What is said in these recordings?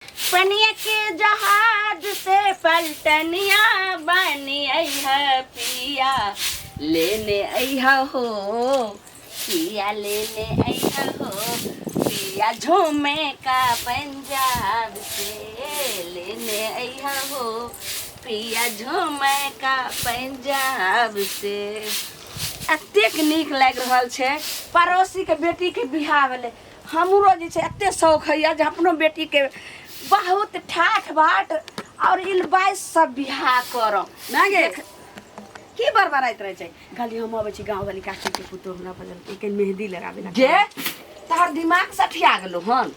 पनिया के जहाज से पलटनिया बनी अइहा पिया लेने अइहा हो, पिया लेने अइहा हो, पिया झूमे का पंजाब से लेने अइहा हो, पिया झूमे का पंजाब से। एतेक नीक लागि रहल छै। पड़ोसीके बेटीके बियाह भेलै, हमरो जे छै एते शौक होइए जे अपनो बेटीके बहुत ठाठ बाट आओर इलबाइस सब बियाह करब। ना गे, की बड़बड़ाइत रहै छै? कहली हम अबै छी गाँव वाली काकीके पुतोह हमरा बजलकै कनि मेहदी लगाबै लए। गे, तोहर दिमाग सठिया गेलो हन?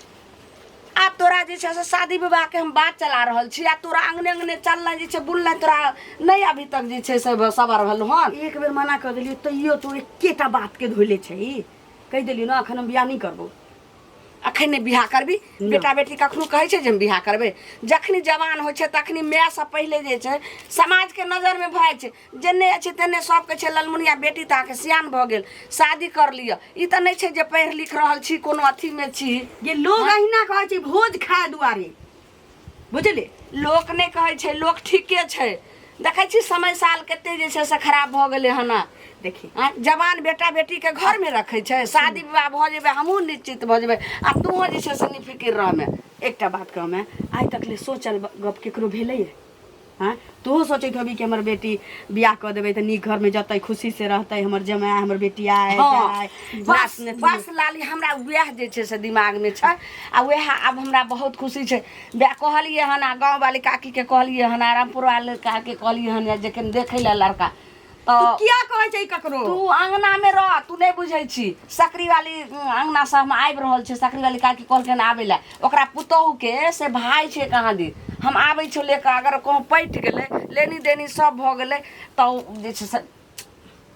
आब तोरा जे छै से शादी विवाहके हम बात चला रहल छी आ तोरा अङ्गने अङ्गने चलनाइ जे छै बुलनाइ तोरा नहि अभी तक जे छै से सबर भेल हन। एक बेर मना कऽ देलियै तैयो तू एकेटा बातके धोले छै। कहि देलियै ने, अखन हम बियाह नहि करबो। अखन नहि बियाह करबी? बेटा बेटी कखनो कहै छै जे हम बियाह करबै? जखनी जवान होइ छै तखनी मायसँ पहिले जे छै समाजके नजरमे भऽ जाइ छै। जेने छै तेने सब कहै छै ललमुनिया बेटी तऽ अहाँके सियान भऽ गेल, शादी कर लिअ। ई तऽ नहि छै जे पढ़ि लिख रहल छी, कोनो अथीमे छी। जे लोग अहिना कहै छै भोज खाय दुआरे, बुझली? लोक नहि कहै छै, लोक ठीके छै। देखै छी समय साल कते जे छै से खराब भऽ गेलै हन। देखी आँय, जवान बेटा बेटीके घरमे रखै छै। शादी विवाह भऽ जेबै, हमहूँ निश्चित भऽ जेबै आ तूहो जे छै से निफिकिर रहमे। एकटा बात कहमे, आइ तक ले सोचल गप केकरो भेलैए? हँ, तोहूँ सोचैत होबी कि हमर बेटी बियाह कऽ देबै तऽ नीक घरमे जेतै, खुशी से रहतै, हमर जमाय हमर बेटी आय हँ जाय। बस नाच नथनी। बस लाली, हमरा वएह जे छै से दिमागमे छै आ वएह आब हमरा बहुत खुशी छै। वएह कहलियै हन आ गाँववाली काकीके कहलियै हन आ रामपुरवाली काकीके कहलियै हन जे कनि देखै लए लड़का। तू तऽ किया कहै छै ककरो? तू अङ्गनामे रह, तू नहि बुझै छी। सकरी वाली अङ्गनासँ हम आबि रहल छी। सकरी वाली काकी कहलखिन आबै लए, ओकरा पुतोहुके से भाय छै कहाँ दिन। हम आबै छियौ लऽ कऽ, अगर कहूँ पटि गेलै, लेनी देनी सब भऽ गेलै तऽ ओ जे छै से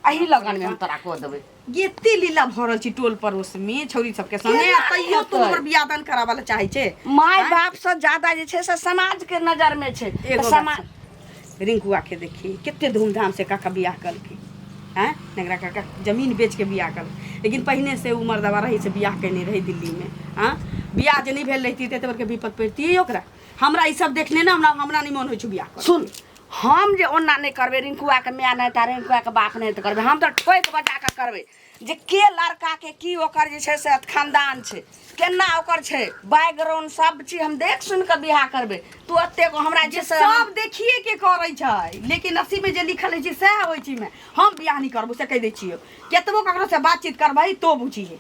एही लगनमे हम तोरा कऽ देबै। एते लीला भऽ रहल छै टोल पड़ोस में छौरी सबके संगे केना आ तैयो तू हेतै? हमर बियाह दान कराबऽ लए चाहै छै? माय बापसँ ज्यादा जे छै से समाजके नजरमे छै। एगो तऽ बात समाज सुन, रिंकुआ के देखी कते धूमधाम से काका बियाह कलकै। हैं, नगरा काका जमीन बेच के बियाह कलकै, लेकिन पहिने से उमर दबा रही से बियाह केने रही दिल्ली में। हाँ, बियाह जे नहीं भेल रहिती तऽ एते बड़के विपद पड़ती ओकरा? हमरा ई सब देखने ने हमरा हमरा नहीं मन होइ छै बियाह करे। सुन, हम जे ओना नहि करबै, रिंकुआके माय नहि तऽ रिंकुआके बाप नहि तऽ करबै, हम तऽ ठोकि बजा कऽ करबै जे के लड़काके की ओकर जे छै से खानदान छै, केना ओकर छै बैकग्राउंड, सब चीज हम देख सुनि कऽ बियाह करबै। तू एतेक हमरा जे से सब देखिए के करै छै, लेकिन नसीब में जे लिखल होइ छै सएह होइ छै। में हम बियाह नहि करबो से कहि दै छियौ। केतबो ककरो से बातचीत करबही तो बुझिहे।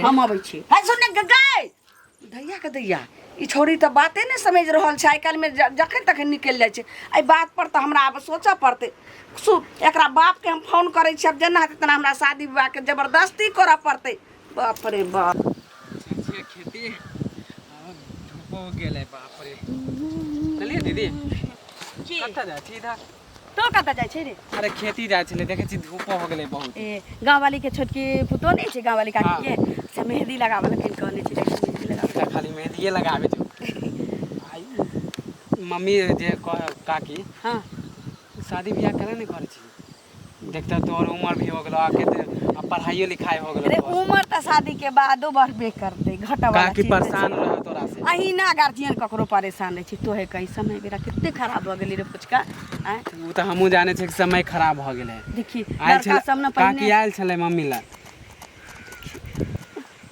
हम अबै छी। है सुन ने गै, दैया के दैया, ई छौड़ी तऽ बाते नहि समझि रहल छै। आइ काल्हिमे जखन तखन निकलि जाइ छै। एहि बातपर तऽ हमरा आब सोचऽ पड़तै। सुन, एकरा बापके हम फोन करै छी। आब जेना हेतै तेना हमरा शादी विवाहके जबरदस्ती करऽ पड़तै। बाप रे बाप। छियै खेती धूपो गेलै। बाप रे, चलिए दीदी। कतऽ जाइ छी इधर? तो कतऽ जाइ छै रे? अरे, खेती जाइ छलै, देखै छी धूपो हो गेलै बहुत। ए, गाँववाली के छोटकी पुतोह नहि छै, गाँववाली काकी के से मेहदी लगाबऽ लए कनि कहने छै, जाइ छी मेहदी लगाबऽ। तऽ खाली मेहदिए लगाबै छौ। आई मम्मी जे कह काकी, शादी बियाह करे नहि करै छी? देखते तोहर उमर भी हो गेलो आ कते आ पढ़ाइयो लिखाई हो गेलो रे तोहर। उमर तऽ शादी के बादो बढ़बे करतै, घटऽ वाला काकी चीज नहि परेशान छै। रहो तोरा से। अहिना गार्जियन ककरो परेशान रहै छै। तोहे कही, समय बेरा कते खराब भऽ गेलै रे पुचका, आँय? ओ तऽ हमहूँ जानै छियै कि समय खराब भऽ गेलै। देखी, आयल लड़का छलै सब ने काकी पहिने आयल छलै मम्मी लग।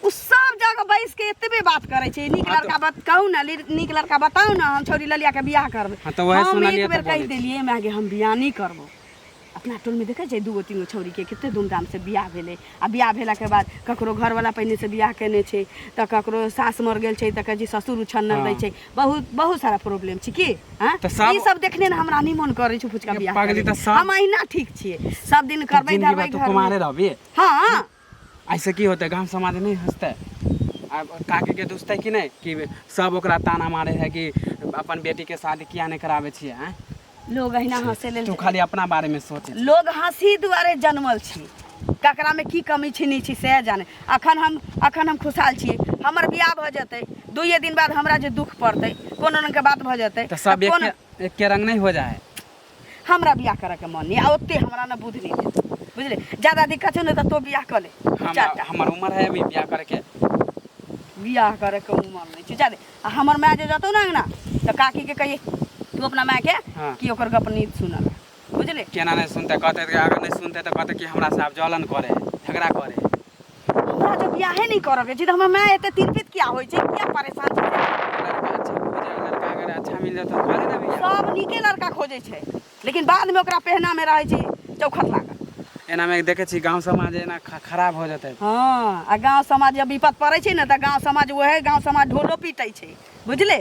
ओ सब जगह बैस के एतबे बात करै छै, नीक हाँ तो- लड़का बात कहू ने, नीक लड़का बताउ ने, हम छौरी ललिया के बियाह करबै। हाँ तो वएह हम सुनलियै एक बेर तऽ कहि बोलै छी। देलियै माय गे, हम बियाह नहि करबो। अपना टोलमे देखै छै दूगो तीन गो छौरीके कते धूमधाम से बियाह भेलै आ बियाह भेलाके बाद ककरो घरवला पहिनेसँ बियाह केने छै तऽ ककरो सास मर गेल छै तऽ कहै छै ससुर उछन्नर दै छै। बहुत बहुत सारा प्रॉब्लम छै की। हँ, तऽ सब- ई सब देखने ने हमरा नहि मन करै छै फुचका ये बियाह पगली करैके। तऽ सब- हम अहिना ठीक छियै, सब दिन करबै जिंदगी भर धरबै तू घरमे। कुमारे रहबी? हँ। ऐसे की होतै? गाम समाज नहि हँसतै आ काकीके दुसतै कि नहि कि सब ओकरा ताना मारै है कि अपन बेटीके शादी किया नहि कराबै छियै? आँय, लोग अहिना हंसे लेल तू खाली अपना बारेमे सोचै। लोग हंसी दुआरे जनमल छी। ककरामे की कमी छै नहि छै सएह जाने। अखन हम खुशहाल छियै। हमर बियाह भऽ जेतै, दुइए दिन बाद हमरा जे दुख पड़तै, कोनो रङ्गके बात भऽ जेतै। तऽ सब तऽ कोन एके एके रंग नहि हो जाइ है। हमरा बियाह करऽके मन नहि आ ओते हमरा ने बुद्धि नहि देत, बुझले? ज्यादा दिक्कत छै ने तऽ तो बियाह कऽ ले। हम चारिटा हमर उमर है अभी बियाह करके? बियाह करे के उमर नहीं छै जादे। आ हमर माय जे जतौ ने अंगना तऽ काकी के कहिए तू अपना माय के हाँ। कि ओकर गप नहीं सुनल बुझले। केना नहि सुनतै? कहतै कि अगर नहि सुनतै तऽ कहतै कि हमरा से आब जलन करे है, झगड़ा करे है। हमरा जब बियाहे नहीं करऽ के छै तऽ हमर माय एते तिरपित किया होइ छै, किया परेशान छै? लड़का अच्छा खोजे, लड़का अगर अच्छा मिल जेतौ तऽ करे ने बियाह। सब नीके लड़का खोजै छै लेकिन बादमे ओकरा पहनामे रहै छै चौखट लागल। एनामे देखै छी गाँव समाज एना खराब हो जेतै। हँ, आ गाँव समाज जब विपद पड़ै छै ने तऽ गाँव समाज उएह गाँव समाज ढोलो पीटै छै बुझले।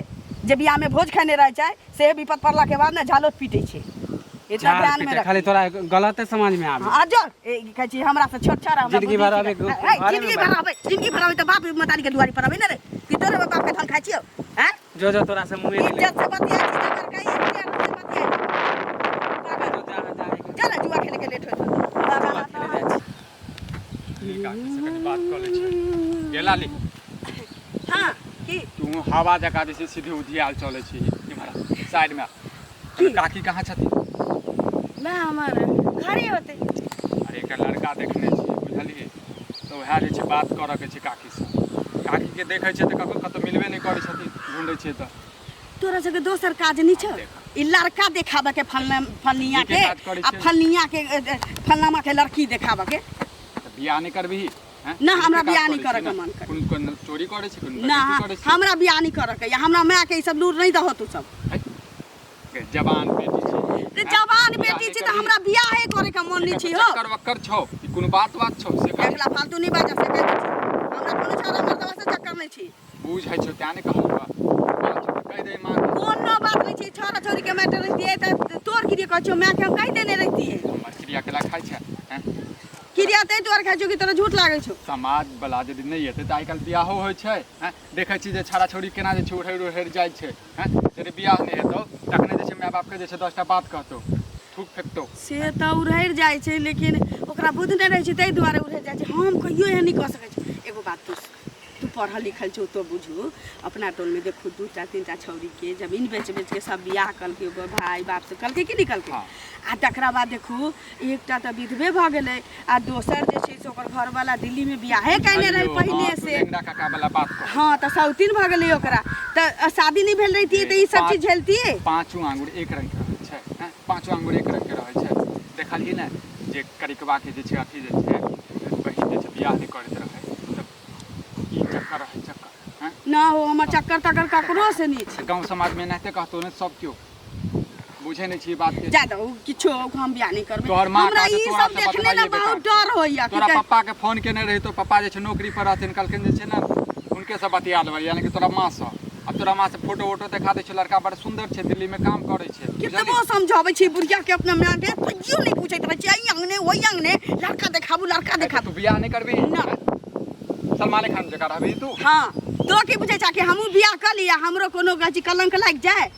जे बियाहमे भोज खेने रहै छै से विपद पड़लाके बाद ने झालो पीटै छै। इतना झाड़ ध्यान में पीटे रख खाली तोरा गलते समझ में आवे। आ जो ए की कहै छी हमरा से छोट छड़ हमरा जिंदगी भर बुद्धि अबे छै। ए, घरे में जिंदगी भर अबै, जिंदगी भर अबै तऽ बाप मतारी के दुआरी पर अबै ने रे कि तोरे बाप के धन खाइ छियौ? हैं, जो जो तोरा से मुँहे नहीं इज्जत से बतियाइ छी तऽ बड़का इज्जत से बतियाइ पागल। जो जा जा चल जुआ खेले के लेट होइत बाबा। खेले जाइ छी। काकी से कनि बात कऽ लै छै गेला ली। हाँ की तू हवा जकाँ जे छै सीधे उधियाल चलै छी इम्हर साइडमे। काकी कहाँ छथिन? ना हमर घरे होतै। अरे एकटा लड़का देखने छियै बुझलियै, तऽ उएह जे छै बात करऽके छै काकीसँ। काकीके देखै छियै तऽ कतहु कतहु मिलबे नहि करै छथिन, ढूँढै छियै तऽ। तोरा सबके दोसर काज नहीं छौ? ई लड़का देखाबे के फलना फलनिया नीके के काज करै आ छियै। फलनिया के फलनामा के लड़की देखाबे के। तऽ बियाह नहि करबिही? हैं? ना, हमरा नीके काज बियाह नहि करै करऽ छी के ने। मन करै। कोन कोन चोरी करै छी, कोन ना डकैती करै छी? हमरा बियाह नहीं करऽ के या हमरा माय के ई सब लूर नहीं दहो तू सब। है, गे, जवान बेटी छी। ते हैं? जवान बियाह बेटी नहि छी तऽ करबिही? हमरा बियाहे करे के मन नहीं छी हो। चक्कर वक्कर छौ ई कोनो बात बात छौ से कह। देखला फालतू नहीं बाजा से कहि दै छी। हमरा कोनो छौड़ा मर्दवा से चक्कर नहीं छी। बुझै छौ तें ने कहलहुँ बात छौ तऽ कहि दे माँ के। कोनो बात नहीं छी। छौड़ा छौड़ी के मैटर रहितियै तऽ तोर क्रिया कहै छियौ माय के हम कहि देने रहितियै। हमर क्रिया केला खाइ छै? हैं? क्रिया ताहि दुआरे खाइ छियौ कि तोरा झूठ लागै छौ। समाज वाला यदि नहि एतै तऽ आइ काल्हि बियाहो होइ छै? हैं, देखै छी जे छौड़ा छौड़ी केना जे छै उड़ैर उड़ैर जाइ छै। हैं, यदि बियाह नहि हेतौ तखने जे छै माय बापके जे छै 10टा बात कहतौ, थूक फेकतौ। से तऽ उड़ैर जाइ छै लेकिन ओकरा बुद्धि नहि रहै छै ताहि दुआरे उड़ैर जाइ छै। हम कहियो एहन नहि कऽ सकै छी। एगो बात तू तू पढ़ल लिखल छौ तो बुझू। अपना टोलमे देखू 2टा 3टा छौड़ीके जमीन बेच बेच के सब बियाह कलकै, ओकर भाय बाप से कलकै कि नहि कलकै? हाँ। आ तकरा बाद देखू एकटा तऽ विधवे भऽ गेलै आ दोसर जे छै से ओकर घरवाला दिल्लीमे बियाहे कयने रहै बुझलियौ, पहिले हाँ, तू से। लेंगड़ा काका वाला बात कह। हाँ तऽ सौतीन भऽ गेलै ओकरा, तऽ शादी नहि भेल रहितियै तऽ ई सब चीज झेलतियै? पाँचो आंगुर एक रंग के रहै छै। हैं, पाँचो आंगुर एक रंग के रहै छै। देखलही ने जे करिकबा के जे छै अथी जे छै बहिन जे छै बियाह नहि करैत रहै तऽ ई चक्कर रहै चक्कर। हैं? ना हो, हमर चक्कर तक्कर ककरो से नहि छै। तऽ गाँव समाजमे एनाहिते कहतौ ने सब केओ, बुझै नहि छी बात के। जा दो किछो, हम बियाह नहि करबै। तोहर माँ हमरा कहतौ ई तोरा सब से देखने ने बतलाइए बहुत बेकार। डर होइया कि तोरा पप्पा के फोन केने रही तो पप्पा जे छै नौकरी पर रहथिन, कहलखिन जे छै ने हुनके से बतिया लेबै, यानी कि तोरा माँ से। आ तोरा माँ से फोटो वोटो देखा दै छै, लड़का बड़ सुंदर छै, दिल्ली में काम करै छै। बुझलिही? कितबो समझाबै छी बुढ़िया के अपना माय के तैयो नहि पूछैत रहै छै, एहि अंगने ओहि अंगने लड़का देखाबू लड़का देखाबू। तू बियाह नहि करबिही? ना। सलमाने खान जकाँ रहबिही तू? हाँ, तो की बुझै छा कि हमहूँ बियाह कऽ ली आ हमरो कोनो कहै छी कलंक लागि जाय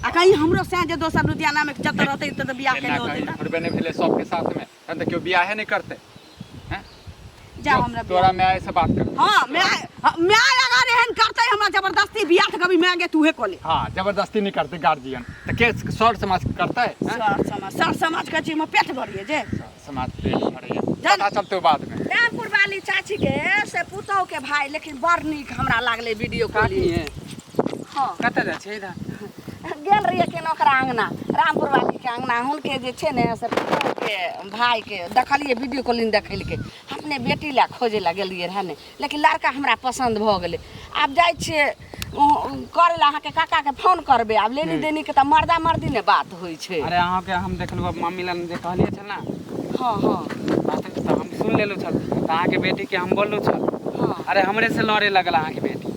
आ कहीं हमरो सैं जे दोसर लुधियाना में जतऽ रहतै ततऽ बियाह एना केने होतै कहीं तऽ थोड़बे नहि भेलै सबके साथ में, तहन तऽ केओ बियाहे नहि करतै। हैं? जा हमरा तोरा माय से बात कर। हाँ my, my अगर एहन करतै हमरा जबरदस्ती बियाह तऽ कभी माय गे तूहे कऽ ले। हाँ, जबरदस्ती नहीं करते गार्जियन तऽ के सर समाज करतै? हैं? सर समाज, सर समाज कहै छी हमर पेट भरिए जे सर समाज पेट भरैया, पता चलतौ बाद में। रामपुर वाली चाची के से पुतहु के भाई लेकिन बड़ नीक हमरा लागलै वीडियो काकी कॉलिंग। है? हाँ। कतऽ जाइ छै इधर? गेल रहियै केना ओकरा अंगना, रामपुर वाली के अंगना, हुनके जे छै ने से पुतहु के भाई के देखलियै वीडियो कॉलिंग देखेलकै। अपने बेटी लए खोजै लए गेलियै रहए ने, लेकिन लड़का हमरा पसन्द भऽ गेलै। आब जाइ छियै करै लए, अहाँके काकाके फोन करबै। आब लेनी देनी के तऽ मर्दा मर्दी ने बात होइ छै। अरे अहाँके हम देखलहुँ मम्मी लग जे कहलियै छल ने। हाँ हाँ बात तऽ हम सुन लेलहुँ छल, तऽ अहाँके बेटीके हम बोललहुँ छल। हाँ। अरे हमरे से लड़े लगल अहाँके बेटी।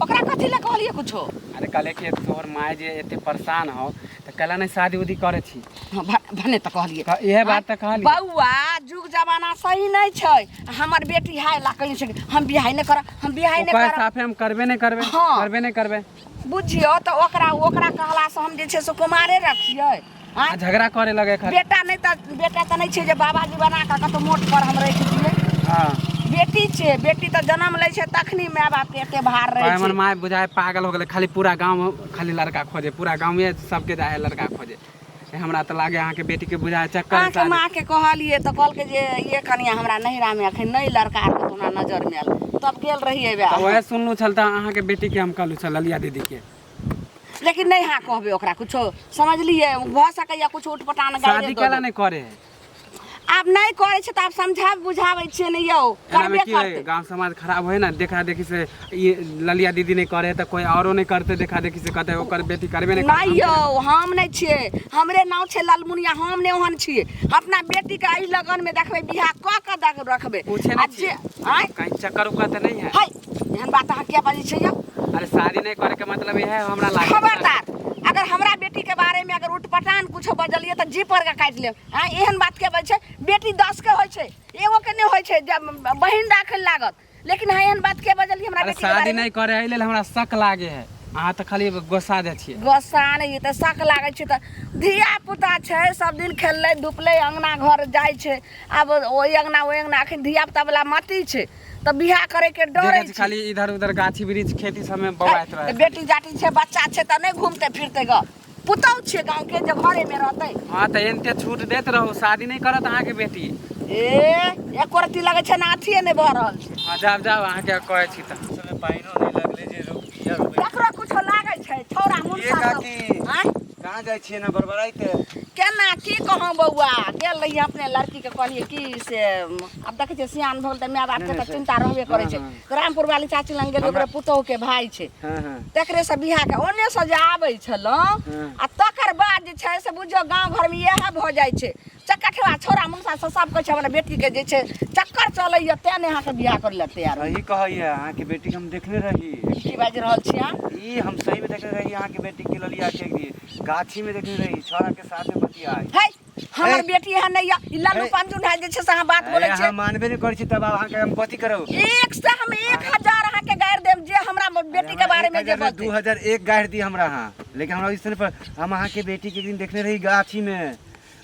ओकरा कथी लए कहलियै कुछो? अरे कहले कि तोहर माय जे एते परेशान हो तऽ कहला नहि शादी उदी करै छी। हाँ, भने तऽ कहलियै। इएह बात तऽ कहलियै। बौआ जुग जमाना सही नहि छै। हमर बेटी हाय ला कहै छै हम बियाह नहि करब, हम बियाह ओ नहि कहै करब। साफे हम करबे नहि करबै। हाँ। करबे नहि करबै। बुझियौ तऽ ओकरा ओकरा कहलासँ हम जे छै से कुमारे रखियै? आ झगड़ा करे लगे खाली। बेटा नहि तऽ बेटा तऽ नहि छै जे बाबाजी बना कऽ कतौ मोट पर हम राखि दियै। हाँ। बेटी छै, बेटी तऽ जन्म लै छै तखनी माय बापके एते भार रहै हमर छै। माय बुझाय पागल हो गेलै, खाली पूरा गाँव खाली लड़का खोजे, पूरा गाँवे सबके जाइ है लड़का खोजे। हमरा तऽ लागे अहाँके बेटीके बुझाय चक्कर अहाँके शादी। माँके कहलियै तऽ कहलकै जे ये कनिया हमरा नैहरामे अखन नहि लड़का आर कतौ हमरा नजरमे आयल। तब गेल रहियै तऽ वएह वएह सुनलहुँ छल तऽ अहाँके बेटीके हम कहलहुँ छल ललिया दीदीके। लेकिन नहि हाँ कहबै ओकरा कुछो, समझलियै? भऽ सकैया कुछो उठपटान गाड़ि शादी दऽ केला दे। नहि करे है? आब नहि करै छै तऽ आब समझा बुझाबै छियै ने यौ, एनामे करबे की है, करतै। गांव समाज खराब है ना, देखा देखी से ई ललिया दीदी नहीं करे तऽ कोई औरो नहीं करते, देखा देखी से कहते ओकर बेटी करबे नहीं नहि करते। यौ, हम नहि छियै, हमरे नाम छै ललमुनिया, हम नहि ओहन छियै। अपना बेटीके एहि लगनमे देखबै बियाह कऽ कऽ रखबै। पूछे आ नहीं जे छियै आँय कहीं चक्कर उक्कर तऽ नहीं है? है, एहन बात अहाँ किया बाजै छियै यौ? अरे शादी नहीं करे के मतलब यह है हमरा लागे। खबरदार, अगर हमरा बेटी के बारे में अगर उठपटान कुछो बजलियै तऽ जी पर के काटि लेब। आँय, एहन बात के बाजै छै? बेटी 10 के होइ छै, एगो के नहि होइ छै जब बहिन राखै लागत, लेकिन अहाँ एहन बात के बजलियै हमरा अरे बेटी के शादी बारे में? नहीं करे एहि लेल हमरा शक लागे है, अहाँ तऽ खाली गोस्सा दै छियै। गोस्सा नहि, तऽ शक लागै छै तऽ धिया पुता छै, सब दिन खेललै धुपलै, अङ्गना घर जाइ छै, आब ओहि अङ्गना ओहि अङ्गना, अखन धिया पुता वला मति छै तऽ बियाह करैके डरै देखै छी छै। खाली इधर उधर गाछी वृक्ष खेती सबमे बौआइत रहै। बेटी जाटी छै, बच्चा छै तऽ नहि घूमतै फिरतै ग? पुतहु छियै गाँवके जे घरेमे रहतै? हँ तऽ एनते छूट दैत रहू, शादी नहि करत अहाँके बेटी। ए एको रत्ती लगै छै ने अथिए नहि भऽ रहल छै। हँ जाब जाब, अहाँके कहै छी तऽ समय पानिओ नहि लगलै जे रोपिया रोपै। ककरो कुछो लागै छै छौड़ा ये मुनसा सब। काकी। आँय? कहाँ जाइ छियै ना बड़बड़ाइते? केना की कहूँ बौआ, गेल रहियै अपने लड़कीके, कहलियै कि से आब देखै छियै सियान भऽ गेल तऽ माय बापके तऽ चिन्ता रहबे करै छै। रामपुर वाली चाची लग गेलियै, ओकरे पुतोहुके भाय छै, हँ हँ तकरे से बियाह के ओने से जे आबै छलहुँ आ तकर बाद जे छै से बुझियौ गाँव घरमे इएह भऽ जाइ छै, चकठवा छौड़ा मुनसा सब सब कहै छै हमरा बेटीके जे छै चक्कर चलैया, तें नहि अहाँके बियाह करै लए तैयार होइया। सही कहैया, अहाँके बेटीके हम देखने रही। की बाजि रहल छी अहाँ? ई हम सही में देखने रही अहाँके बेटी के, ललिया के एक दिन गाछी में देखने रही छौड़ा के साथ में बतियाई। है, हमर हे। बेटी एहन नहि यऽ, ई लल्लू हे। पंजू जे छै से अहाँ बात बोलै अरे छियै। अहाँ मानबे नहि करै छी तब आब अहाँके हम कथी करू? एक से हम 1000 अहाँके गारि देब जे हमरा बेटी के बारे में जे बजतै। 2001 गारि दी हमरा अहाँ, लेकिन हमरा ओइसन पर हम अहाँके बेटी के एक दिन देखने रही गाछी में,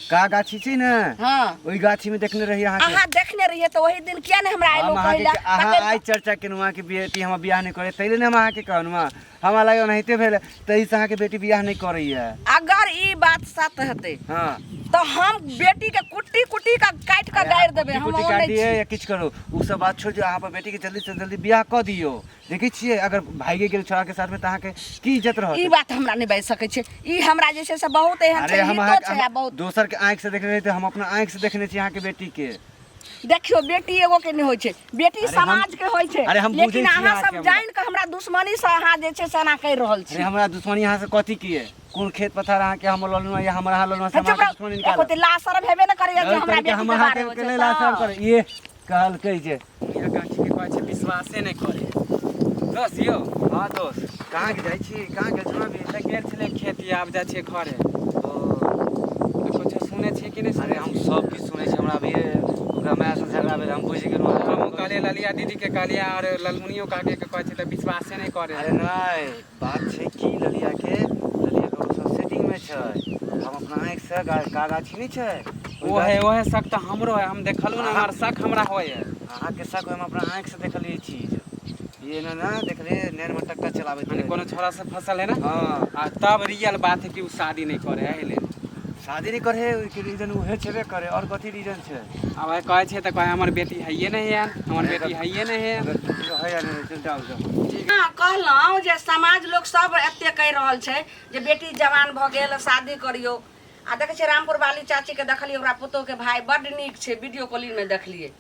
का गाछी छै ने? हँ। ओहि गाछी में देखने रही अहाँके। अहाँ देखने रहियै तऽ ओहि दिन किया नहि हमरा हम एलहुँ अहाँके कहै लए? अहाँ तकर आइ चर्चा केलहुँ अहाँके बेटी हमर बियाह नहि करे ताहि लेल हम अहाँके कहलहुँ, हमरा लागल ओनाहिते भेल ताहिसँ अहाँके बेटी बियाह नहि करैया। अगर ई बात सत्य हेतै हँ तऽ हम बेटी के कुट्टी कुट्टी के काटि कऽ गाड़ि देबै, हम कुट्टी ओ काटि नहि दियै छी। या किछु करू, ओ सब बात छोड़ि दियौ, अहाँ अपन बेटीके जल्दी से जल्दी बियाह कऽ दियौ। देखै छियै अगर भागि गेल छोड़ा के साथ में तऽ अहाँके की इज्जत रहत? ई बात हमरा नहि बाजि सकै छै, ई हमरा जे छै से बहुत एहन अरे छै, हम हितो अहाँके छै आ बहुत दोसर के आँखि से देखने रही तऽ हम अपना आँखि से देखने छी अहाँके बेटी के। देखियौ, बेटी एगो के नहि होइ छै, बेटी अरे हम- समाज के होइ छै। अरे हम बुझै लेकिन छी अहाँ अहाँके सब हम- जानि कऽ हमरा दुश्मनी से अहाँ जे छै से एना कहि रहल अरे छी। हमरा दुश्मनी अहाँ से कथी की है? कोन खेत पथार अहाँके हम लऽ लेलहुँ या हमरा अहाँ लऽ लेलहुँ से हे, हम चुप अहाँके रहू। दुश्मनी एको निकालब? ते लाशरम हेबे ने करैया जे अरे हमरा तरीके बेटी हम के अहाँके बारे में के छै लेल आसान तऽ। करे ये कहलकै जे मुनिया काकी के कहै छै विश्वासे नहि करे दोस्त यौ। हँ दोस्त, कहाँ के जाइ छी? कहाँ गेल छलहुँ अभी? तऽ गेल छलै खेती, आब जाइ छियै घरे। ओ तऽ कुछो सुनै छियै कि नहि? अरे सुनै हम छियै? सब किछु सुनै छी, हमरा अभी ओकरा मायसँ झगड़ा भेल, हम बुझि गेलहुँ। हमहूँ कहलियै ललिया दीदीके कहलियै आओर ललमुनियो काकीके कहै छै तऽ विश्वासे नहि करे। अरे नहि, बात छै की ललियाके, ललिया ककरो सब सेटिंगमे छै, हम अपना आँखिसँ का गाछी नहि छै ओहि ओ है गाछी- ओ है शक तऽ हमरो है, हम देखलहुँ ने, हमर शक हमरा होइ है। अहाँके शक हम अपना आँखिसँ देखलियै ई चीज, ई एना ना देखलियै नैन मटक्का चलाबैत माने रहै। कोनो छोरा से फसल है ना। हँ। आ तब रियल बात है कि ओ शादी नहीं करे है एहि लेल। शादी नहि करे ओहिके रीजन उहे छेबे करे, आओर कथी रीजन छै? आब वएह कहै छै तऽ कहै हमर बेटी हैये नहीं है, हमर बेटी हैये नहीं है। अगर है या नहि, चल जाउ जाउ। हँ, कहलहुँ जे समाज लोक सब एते कहि रहल छै जे बेटी जवान भऽ गेल, शादी करियौ। आ देखै छियै रामपुर वाली चाचीके देखलियै, ओकरा पुतोहुके भाय बड्ड नीक छै, वीडियो कॉलिंगमे देखलियै।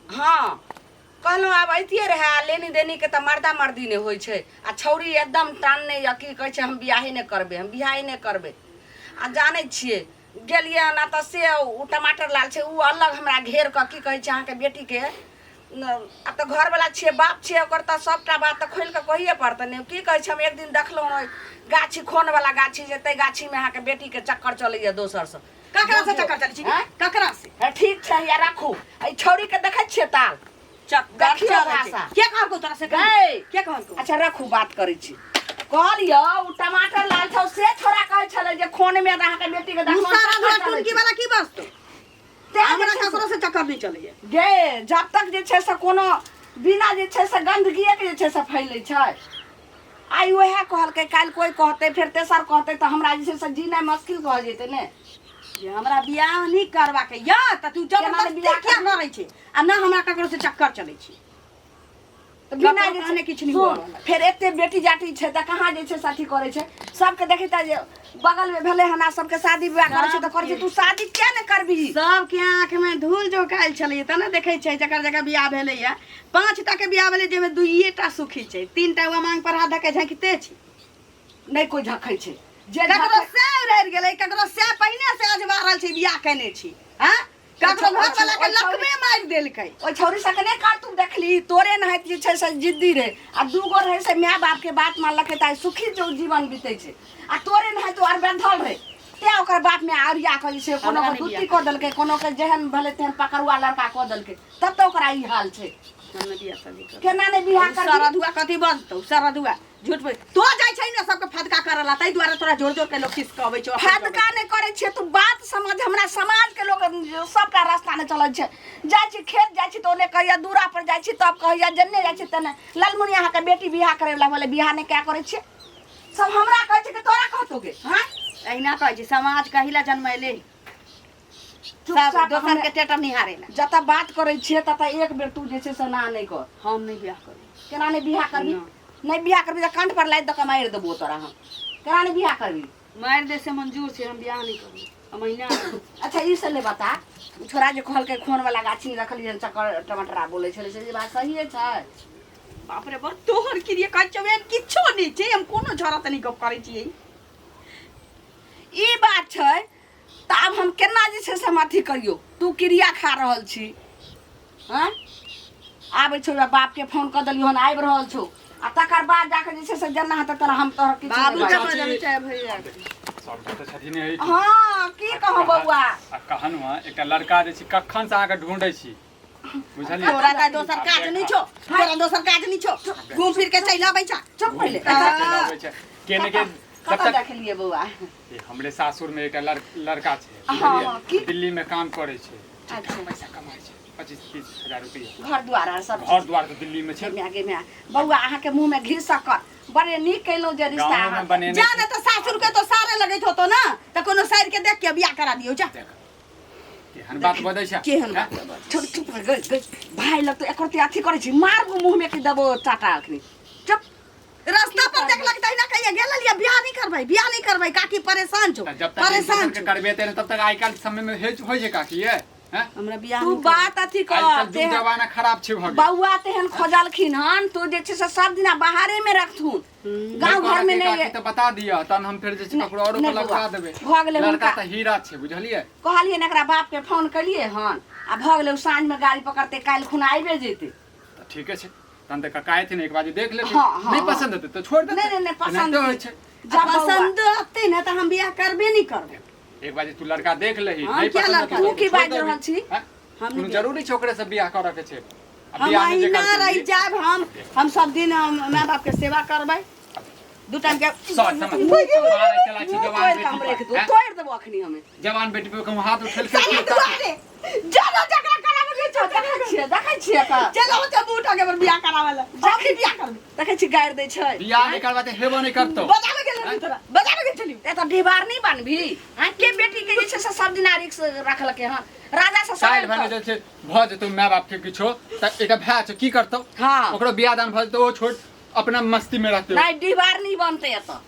हँ कहलहुँ आब अइतियै रहए, आ लेनी देनीके तऽ मर्दा मर्दी नहि होइ छै, आ छौड़ी एकदम टानने यऽ, की कहै छै हम बियाहे नहि करबै, हम बियाहे नहि करबै। आ जानै छियै गेलियै हन तऽ से ओ टमाटर लाल छै, ओ अलग हमरा घेर कऽ की कहै छै अहाँके बेटीके, आब तऽ घरवला छियै, बाप छियै ओकर, तऽ सभटा बात तऽ खोलि कऽ कहिए पड़तै ने। की कहै छै हम एक दिन देखलहुँ हँ गाछी, खोनवला गाछी जे ताहि गाछीमे अहाँके बेटीके चक्कर चलैए दोसरसँ। ककरा से चक्कर चलै छै? आँय? ककरा से? हे, ठीक छै, हैया राखू। एहि छौड़ीके देखै छियै ताल चक्कर देखियौ चलै छै। भाषा। के कहलकौ तोरा से? गै। के कहलकौ? अच्छा रखू, बात करै छी। कहलियौ ओ टमाटर लाल छौ से छोड़ा कहै छलै जे खोनमे अहाँके बेटीके देखलहुँ मुसा चक्कर रंगला चलै टुनकी छै। वाला की बजतौ? तें जे हमरा छै से- ककरो से चक्कर नहि चलैया। गे, जब तक जे छै से कोनो बिना जे छै से गन्दगीएके जे छै से फैलै छै। आइ उएह कहलकै, काल्हि कोइ कहतै, फेर तेसर कहतै, तऽ हमरा जे छै से जीनाइ मुश्किल भऽ जेतै ने। जे हमरा बियाह नहि करबाक यऽ तऽ तू केना जबरदस्ती बियाह किया करै छै? आ ना हमरा ककरो से चक्कर चलै छै। तऽ बिना ककरो जे कहने छै किछु नहि सुन, हुअ रहल। फेर एते बेटी जाटी छै तऽ कहाँ जे छै से अथी करै छै सबके देखैता जे बगलमे भेलै हन आ सबके शादी विवाह करै छै तऽ करै छै तू शादी किया ने करबिही सबके आँखिमे धूल झोंकायल छलैए तऽ ने देखै छै जकर जकर बियाह भेलैए 5 टा के बियाह भेलै जाहिमे 2 टा सुखी छै 3 टा ओ मांग पर हाथ धऽ के झाँकिते छै नहि कोइ झखै छै जे ककरो झखै से रहि गेलै ककरो से पहिने से अजबा रहल छै बियाह केने छी हँ ककरो ओहि घर वाला के छौरी- लकबे मारि देलकै ओहि छौरी सबके नहि करतू देखली तोरे नहाइत जे छै से जिद्दी रहै आ दूगो रहै से माय बापके बात मानलकै तऽ आइ सुखी जो जीवन बीतै छै आ तोरे नहाइत आर बेधल रहै तें ओकर बाप मे अरिया कऽ जे छै कोनो हमरा के नहि दुत्ती कऽ देलकै कोनो के जेहन भेलै तेहन पकड़ुआ लड़का कऽ देलकै तब तऽ ओकरा ई हाल छै हम नहि बियाह शादी करब। केना नहि बियाह करबी सरधुआ कथी बजतौ सरधुआ झूठ बोल तो जाइ छै ने सबके फदका करऽ ला ताहि दुआरे तोरा जोर जोर के लोग खीस के अबै छौ फदका नहि करै छियै तू बात समझ हमरा समाज के लोग सबटा रास्ता नहि चलै छै जाइ छी खेत जाइ छी तऽ ओने कहैया दूरा पर जाइ छी तब कहैया जन्ने जाइ छी तने लालमुनि अहाँके बेटी बियाह करे वला बोले बियाह नहि क्या करै छियै सब हमरा कहै छै कि तोरा कहतौ गे हँ अहिना कहै छै समाज कही ला जन्मैले सब चुपचाप दोसर हमे के टेटर निहारे ला जतऽ बात करै छियै ततऽ एक बेर तू जे छै से ना नहि कर हम नहि बियाह करब केना नहि बियाह करबी नहि बियाह करबी तऽ कंठ पर लादि दऽ कऽ मारि देबो तोरा हम केना नहि बियाह करबी मारि दे से मंजूर छै हम बियाह नहि करब हम अहिना अच्छा ई से ले बता उ छोरा जे कहलकै खून वाला गाछी नहि रखलियै चक्कर टमाटरा बोलै छलै से ई बात सहिए छै बाप रे बाप तोहर क्रिया कहै छौ एहन किछो नहि छै हम कोनो झड़ा तऽ नहि गप करै छियै ई बात छै तऽ आब हम केना जे छै से हम अथी करियौ तू क्रिया खा रहल छी हँ आबै छौ बापके फोन कऽ देलियौ हन आबि रहल छौ आ तकर बाद जाके जे छै से जेना हेतै तेना हम तोहर किछु बाबू नहि के बाजब। बजन चाहे भैया के। सब तऽ छथिन एहि हँ की कहू बौआ आ कहन एकटा लड़का जे छै कखन से अहाँके ढूंढै छी बुझलियै तोरा तऽ दोसर काज नहि छौ तोरा दोसर काज नहि छौ घूम फिर के चलि अबै छा चुप पहिले अबै छै के ने के जब कतऽ तक देखलियै बौआ ए, हमरे सासुर में एकटा लड़का छै हँ, बुझलियै? हँ, की? दिल्ली में काम करै छै अच्छा। पैसा कमाइ छै 25-30 हजार रुपया घर द्वार आर सब घर द्वार तऽ दिल्ली में छै गे माय गे माय बौआ अहाँके मुँह में घी शक्कर बड़े नीक केलहुँ जे रिश्ता गाँवमे अहाँ बनेने जा छै। ने तऽ सासुर के तो सारे लगैत होतो ना तऽ कोनो साइर के देख के बियाह करा दियौ जा देख केहन बात बजै छै केहन हैं? बात बजै? चुप चुप गई गई भाई लग तो एकर ते अथी करै छी मारबो मुँह में कि देबो चाटा अखनी चुप रास्ता पर देखलक तहिना कहिया गेल लिया बियाह नहीं करबै बियाह नहीं करबै काकी परेशान छौ तऽ जब तक परेशान एक दोसर के छौ करबेतै ने तब तक आइ काल्हि समय में हेज होइ छै काकी ये हैं? हमरा बियाह तू नहीं बात अथी कर आइ काल्हि युग तेहन- जमाना खराब छै भऽ गेल बौआ तेहन खोजलखिन हन तू जे छै से सब दिना बाहरे में रखथुन गाँव घर में काकी नहीं तऽ बता दिअ तहन हम फेर जे छै ककरो औरो नहि के लगवा बौआ, देबै भऽ गेलै लड़का हुनका। तऽ हीरा छै बुझलियै कहलियै ने एकरा बाप के फोन केलियै हन आ भऽ गेलै ओ साँझ में गाड़ी पकड़तै काल्हि खुना आबिए जेतै तऽ ठीके छै तहन तऽ कका एथिन एक बाजी देख लेथिन हँ, हँ, नहि हँ। पसंद हेतै तऽ छोड़ि देतै नहि, नहि, नहि, पसन्द एनाहिते होइ छै जब आ पसंद अतै ने तऽ हम बियाह करबे नहीं करबै एक बाजी तू लड़का देख लही हँ, नहीं किया पसंद लड़का? हेतौ तू तऽ की छोड़ि बाजि देबही। रहल छी? हैं? हम कोनो नहि जरूरी छै ओकरे से बियाह करऽ के छै आ हम बियाह नहि जे अहिना करतै रहि जायब हम सब दिन हम माय बाप के सेवा करबै दू टाइम के सर समझ मारै चला छी मुँह जवान तोड़ि कऽ हम बेटी राखि पर, देबो हैं? तोड़ि देबो अखनी हमे जवान बेटी पर कहूँ हाथ उठेलकै साला दुआरे चलो झगड़ा कराबे के छौ देखै छियै देखै छियै एकर चलो बच्चा बूटा के पर बियाह करावे ला हम भी बियाह करबै देखै छियै गारि दै छै बियाह नहि करबा तऽ हेबो नहि करतौ बजाबे के लेली तोरा बजाबे के चली एतऽ डिहबार नहि बनबी आँय के बेटी के जे छै से सब दिना रिक्स रखलकै हन राजा से काल्हि सवाल भने कर। जे छै भऽ जेतौ माय बाप के किछो तऽ एकटा भाय छै की करतौ हँ। ओकरो बियाह दान भऽ जेतौ ओ छोड़ अपना मस्ती में रहतै नहि डिहबार नहि बनतै एतऽ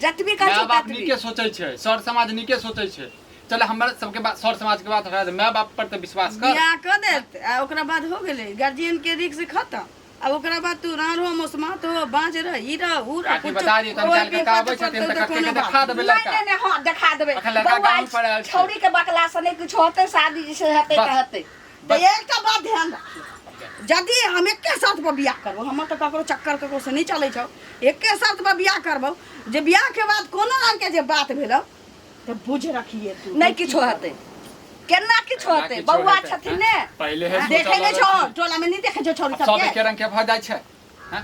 जतबी कहै माय छै बाप ततबी नीके सोचै छै सर समाज नीके सोचै छै चल हमर सबके बात सर समाज के बात हटा दे माय बाप पर तऽ विश्वास कर बियाह कऽ देत आ ओकरा बाद हो गेलै गार्जियन के रिक्स खत्म आ ओकरा बाद तू रान हो मौसमात हो बाँझ रह ई रह ऊ रह काकी बता दियौ तहन कोइ काल्हि कका आबै विपद छथिन पड़तौ तऽ तऽ कक्के कोनो के बात देखा देबै नहि लड़का नहि नहि हँ देखा देबै अखन लड़का बौआ गाँव पर आयल छै। छौड़ी के बकला से नहि किछु होतै शादी जे छै हेतै तऽ बस। हेतै तऽ एकटा बात ध्यान राखियौ यदि हम एके शर्त पर बियाह करबो हमर तऽ ककरो चक्कर ककरो से नहीं चलै छौ एके शर्त पर बियाह करबो जे बियाह के बाद कोनो रंग के जे बात भेलौ तऽ बुझ रखिए तू नहि किछो हेतै केना किछो केना हेतै किछो बौआ हेतै, छथिन हैं? ने पहिले हे देखे सोचऽ नहि छौ लगलखिन। टोला में नहीं देखे छौ छौरी आब सब सबके एके रंग के भऽ जाइ छै हैं?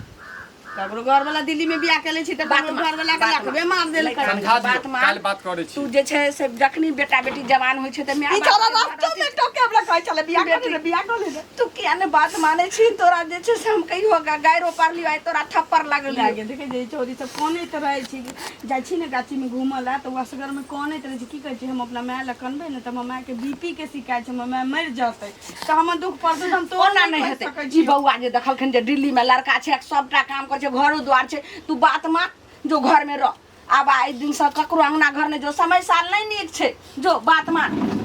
ककरो घरवाला दिल्ली में बियाह केले छी तऽ बात ककरो मान, घरवाला के बात लखबे मान। मार देलकै। समझा दियौ, बात मान। काल्हि बात करै छी। तू जे छै से जखनी बेटा बेटी जवान होइ छै तऽ माय ई बाप छोरा के रास्ता में टोके हमरा कहै छलै बियाह कर ले, बियाह कर ले। तू किया ने बात मानै छी? तोरा जे छै से हम कहियो गायरो पारलियो, आइ तोरा थप्पड़ लागल। लागे देखै जे चोरी सब कनैत रहै छी। जाइ छी ने गाछीमे घूमऽ लए तऽ ओ असगरमे कनैत रहै छी। की कहै छी, हम अपना माय लए कनबै ने तऽ हमर मायके बीपी के शिकायत छै, हमर माय मरि जेतै तऽ हमर दुख पड़तै तऽ हम तोरा ओना नहि कहि हेतै। सकै ई छियौ। बौआ जे देखलखिन जे दिल्ली में लड़का छै, सबटा काम करै छै, घरो द्वार छै, तू बात मान, जो घर में रह। आब आइ दिनसँ ककरो अंगना घर नहि जो, समय साल नहि नीक छै, जो बात मान।